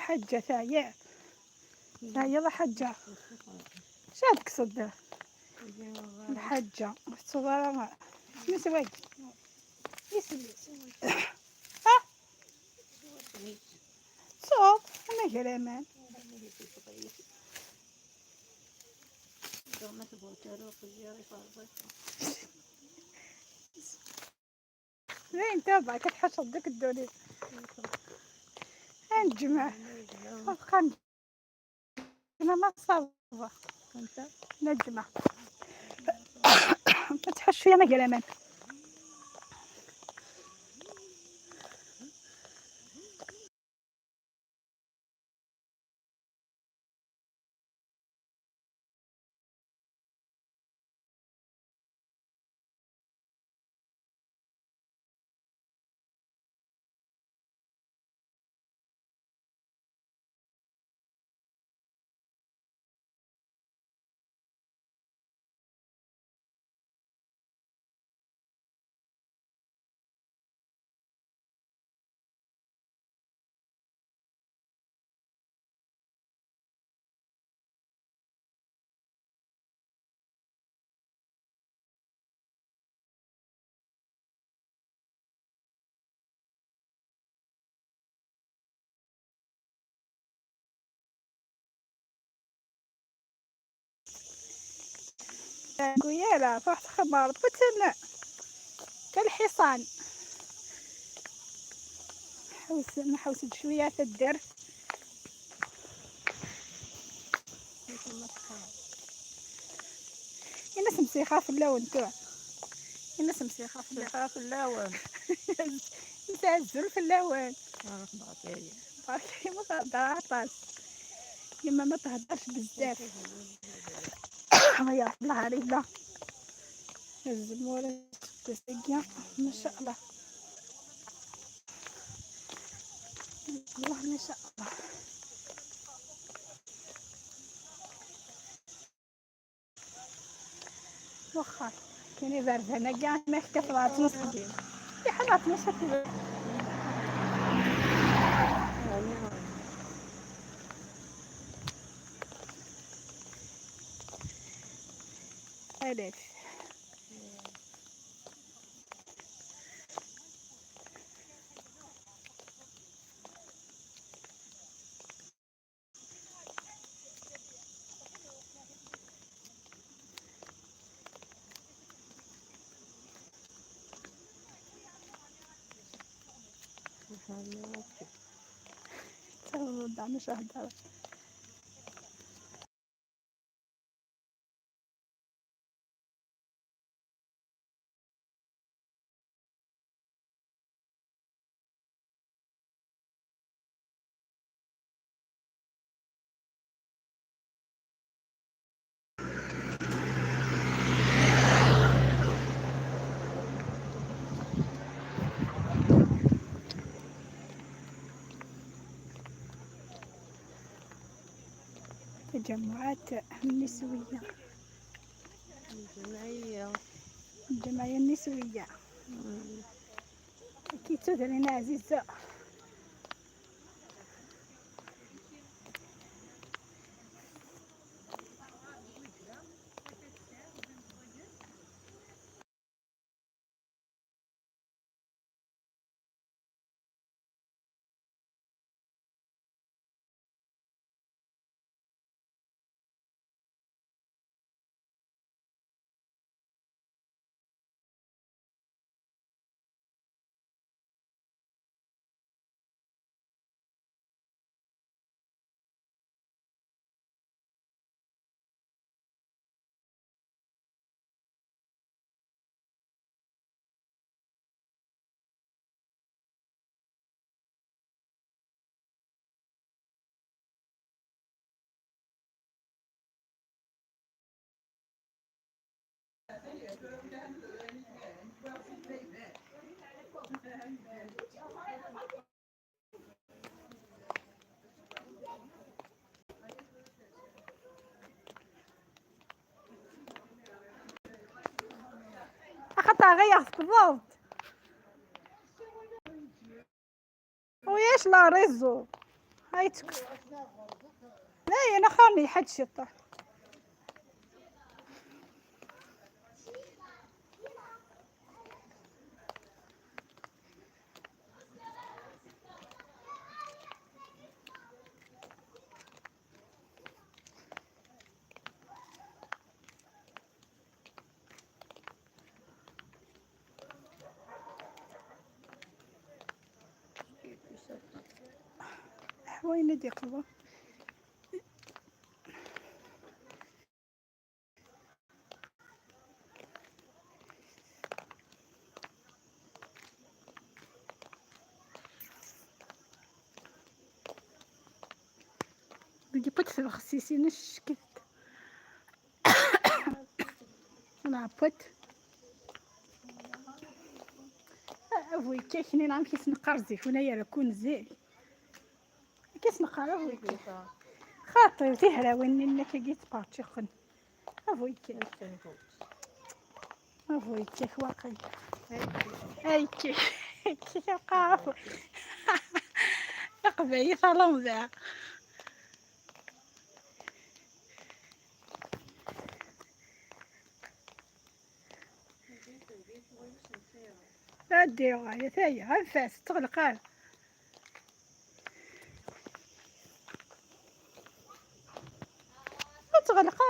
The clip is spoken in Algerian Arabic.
الحجة ثايا ثايا الحجة. شاد قصد الحجة تصور نسوي يسوي ها تصوب أنا كلامان. زين تابع كتحشر ديك الدولي نجمع واخا نجمع ما صافا نجمع ما تحش فيا ما كلامان. يالا فرحت خمار بغيت كالحصان حوس نحوس شوية في الدر. الناس مسيخه في اللون تاع الناس مسيخه في اللون نتاع الزر في اللون. باقي ما تهضرش يما ما تهضرش بزاف. يا الله علينا الزمورة تسقيا ما شاء الله الله ما شاء الله. واخا كاين بارد هنا كاع ما احتفظت نص في حالات نص. ألف مش هدر. تجمعات النسوية الجمعية النسوية كي تدرينا عزيزة. خطا غير بالضبط وياش لا ريزو. هاي تك. لا انا خاني حد شطه. وين دي قلبه؟ بدي بوت الخسيسي نشكت انا بوت افوي كيكني نعم كيس نقرزي هنايا ركون زين كيس نقرا افوي خاطر تهراوين انك جيت بارتشيخن افوي كيك افوي كيك واقي اي كيك كيك قاف قبايل ذا. أدي غاية ثايا أنفاس تغلق تغلق.